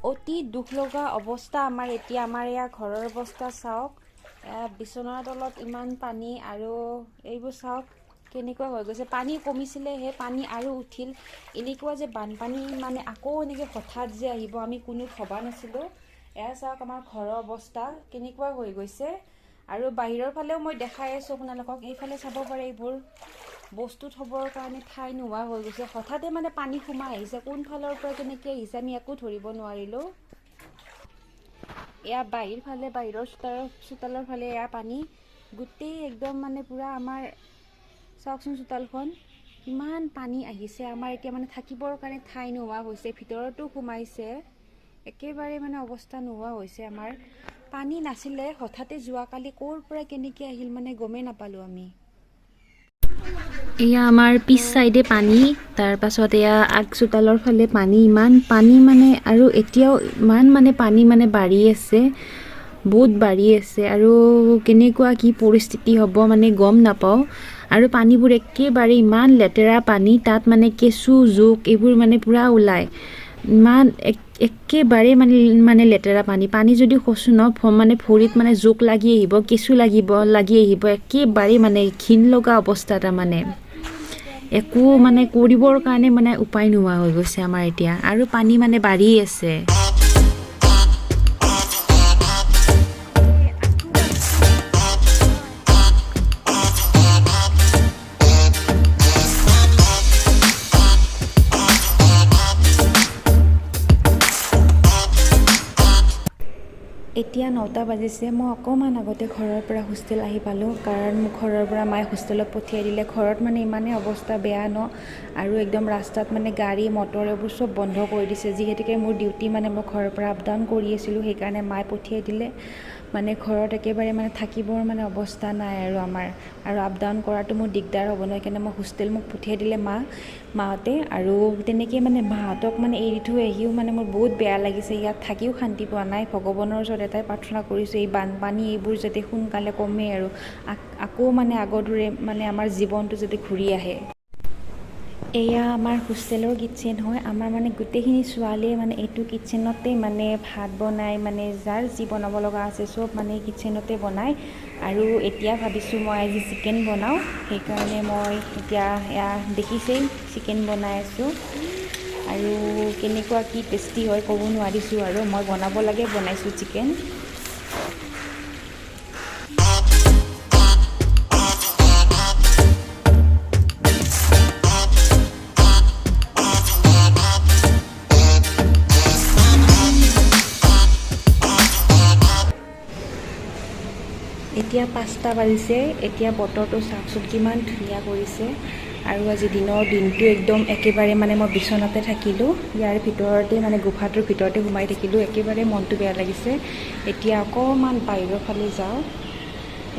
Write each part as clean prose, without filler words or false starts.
অতি দুখ লগা অৱস্থা আমাৰ এতিয়া। আমাৰ এয়া ঘৰৰ অৱস্থা চাওক, এয়া বিচনাৰ তলত ইমান পানী আৰু এইবোৰ চাওক কেনেকুৱা হৈ গৈছে। পানী কমিছিলে, সেই পানী আৰু উঠিল। এনেকুৱা যে বানপানী মানে আকৌ এনেকৈ হঠাৎ যে আহিব আমি কোনো ভবা নাছিলোঁ। এয়া চাওক আমাৰ ঘৰৰ অৱস্থা কেনেকুৱা হৈ গৈছে। আৰু বাহিৰৰ ফালেও মই দেখাই আছোঁ আপোনালোকক, এইফালে চাব পাৰে এইবোৰ বস্তু থ'বৰ কাৰণে ঠাই নোহোৱা হৈ গৈছে। হঠাতে মানে পানী সোমাই আহিছে, কোনফালৰ পৰা কেনেকৈ আহিছে আমি একো ধৰিব নোৱাৰিলোঁ। এয়া বাহিৰ ফালে, বাহিৰৰ চোতালৰ ফালে এয়া পানী গোটেই একদম মানে পূৰা আমাৰ চাওকচোন চোতালখন কিমান পানী আহিছে। আমাৰ এতিয়া মানে থাকিবৰ কাৰণে ঠাই নোহোৱা হৈছে, ভিতৰতো সোমাইছে, একেবাৰে মানে অৱস্থা নোহোৱা হৈছে আমাৰ। পানী নাছিলে, হঠাতে যোৱাকালি ক'ৰ পৰা কেনেকৈ আহিল মানে গমেই নাপালোঁ আমি। এয়া আমাৰ পিছ চাইডে পানী, তাৰপাছত এয়া আগ চোতালৰ ফালে পানী, ইমান পানী মানে আৰু এতিয়াও ইমান মানে পানী মানে বাঢ়ি আছে, বহুত বাঢ়ি আছে। আৰু কেনেকুৱা কি পৰিস্থিতি হ'ব মানে গম নাপাওঁ। আৰু পানীবোৰ একেবাৰে ইমান লেতেৰা পানী, তাত মানে কেঁচু জোক এইবোৰ মানে পূৰা ওলায়, ইমান একেবাৰে মানে মানে লেতেৰা পানী। পানী যদি খচো ন মানে ভৰিত মানে জোক লাগি আহিব, কেঁচু লাগি আহিব, একেবাৰে মানে ঘিণ লগা অৱস্থা তাৰমানে। একো মানে কৰিবৰ কাৰণে মানে উপায় নোহোৱা হৈ গৈছে আমাৰ এতিয়া। আৰু পানী মানে বাঢ়ি আছে। এতিয়া 9টা বাজিছে। মই অকণমান আগতে ঘৰৰ পৰা হোষ্টেল আহি পালোঁ, কাৰণ মোক ঘৰৰ পৰা মায়ে হোষ্টেলত পঠিয়াই দিলে। ঘৰত মানে ইমানেই অৱস্থা বেয়া ন, আৰু একদম ৰাস্তাত মানে গাড়ী মটৰ এইবোৰ চব বন্ধ কৰি দিছে। যিহেতুকে মোৰ ডিউটি মানে মই ঘৰৰ পৰা আপ ডাউন কৰি আছিলোঁ, সেইকাৰণে মায়ে পঠিয়াই দিলে। মানে ঘৰত একেবাৰে মানে থাকিবৰ মানে অৱস্থা নাই আৰু আমাৰ, আৰু আপ ডাউন কৰাটো মোৰ দিগদাৰ হ'ব ন, সেইকাৰণে মই হোষ্টেল মোক পঠিয়াই দিলে মাহঁতে। আৰু তেনেকৈ মানে মাহঁতক মানে এৰি থৈ আহিও মানে মোৰ বহুত বেয়া লাগিছে, ইয়াত থাকিও শান্তি পোৱা নাই। ভগৱানৰ ওচৰত এটাই প্ৰাৰ্থনা কৰিছোঁ, এই বানপানী এইবোৰ যাতে সোনকালে কমে আৰু আকৌ মানে আগৰ দৰে মানে আমাৰ জীৱনটো যাতে ঘূৰি আহে। এয়া আমাৰ হোষ্টেলৰ কিটচেন হয়। আমাৰ মানে গোটেইখিনি ছোৱালীয়ে মানে এইটো কিটচেনতে মানে ভাত বনায়, মানে যাৰ যি বনাব লগা আছে চব মানে কিটচেনতে বনায়। আৰু এতিয়া ভাবিছোঁ মই আজি চিকেন বনাওঁ, সেইকাৰণে মই এতিয়া এয়া দেখিছেই চিকেন বনাই আছোঁ। আৰু কেনেকুৱা কি টেষ্টি হয় ক'ব নোৱাৰিছোঁ, আৰু মই বনাব লাগে বনাইছোঁ চিকেন। এতিয়া 5টা বাজিছে। এতিয়া বতৰটো চাওকচোন কিমান ধুনীয়া কৰিছে। আৰু আজি দিনৰ দিনটো একদম একেবাৰে মানে মই বিচনাতে থাকিলোঁ, ইয়াৰ ভিতৰতে মানে গোফাটোৰ ভিতৰতে সোমাই থাকিলোঁ, একেবাৰে মনটো বেয়া লাগিছে। এতিয়া অকণমান বাহিৰৰ ফালে যাওঁ,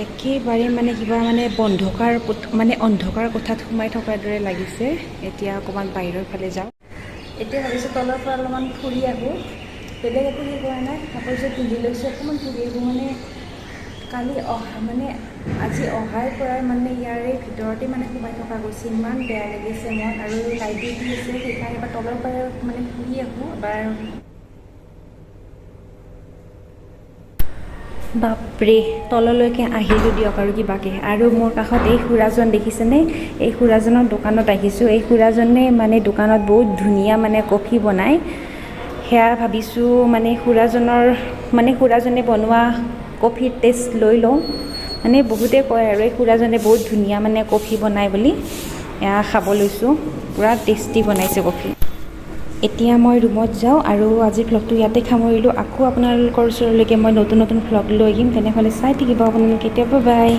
একেবাৰে মানে কিবা মানে বন্ধকাৰ মানে অন্ধকাৰ কোঠাত সোমাই থকাৰ দৰে লাগিছে। এতিয়া অকণমান বাহিৰৰ ফালে যাওঁ। এতিয়া ভাবিছোঁ তলৰ পৰা অলপমান ফুৰি আহোঁ, বেলেগ একো হেৰি কৰা নাই, কাপোৰযোৰ পিন্ধি লৈছোঁ, অকণমান ফুৰি আহোঁ। মানে কালি অহা মানে আজি অহাৰ পৰাই মানে ইয়াৰে ভিতৰতে মানে সোমাই থকা গৈছে, ইমান বেয়া লাগিছে মন। আৰু লাইট ডিউটি আছে, সেইকাৰণে এবাৰ তলৰ পৰাই মানে ফুৰি আহোঁ এবাৰ। বাপৰে, তললৈকে আহিলোঁ দিয়ক আৰু কিবাকে। আৰু মোৰ কাষত এই খুৰাজন দেখিছেনে, এই খুৰাজনৰ দোকানত আহিছোঁ। এই খুৰাজনে মানে দোকানত বহুত ধুনীয়া মানে কফি বনায়। সেয়া ভাবিছোঁ মানে খুৰাজনে বনোৱা কফিৰ টেষ্ট লৈ লওঁ। মানে বহুতে কয় আৰু এই খুৰাজনে বহুত ধুনীয়া মানে কফি বনায় বুলি। এয়া খাব লৈছোঁ, পূৰা টেষ্টি বনাইছে কফি। এতিয়া মই ৰুমত যাওঁ আৰু আজিৰ ভ্লগটো ইয়াতে সামৰিলোঁ। আকৌ আপোনালোকৰ ওচৰলৈকে মই নতুন নতুন ভ্লগ লৈ আহিম, তেনেহ'লে চাই থাকিব আপোনালোকে। এতিয়া বাই বাই।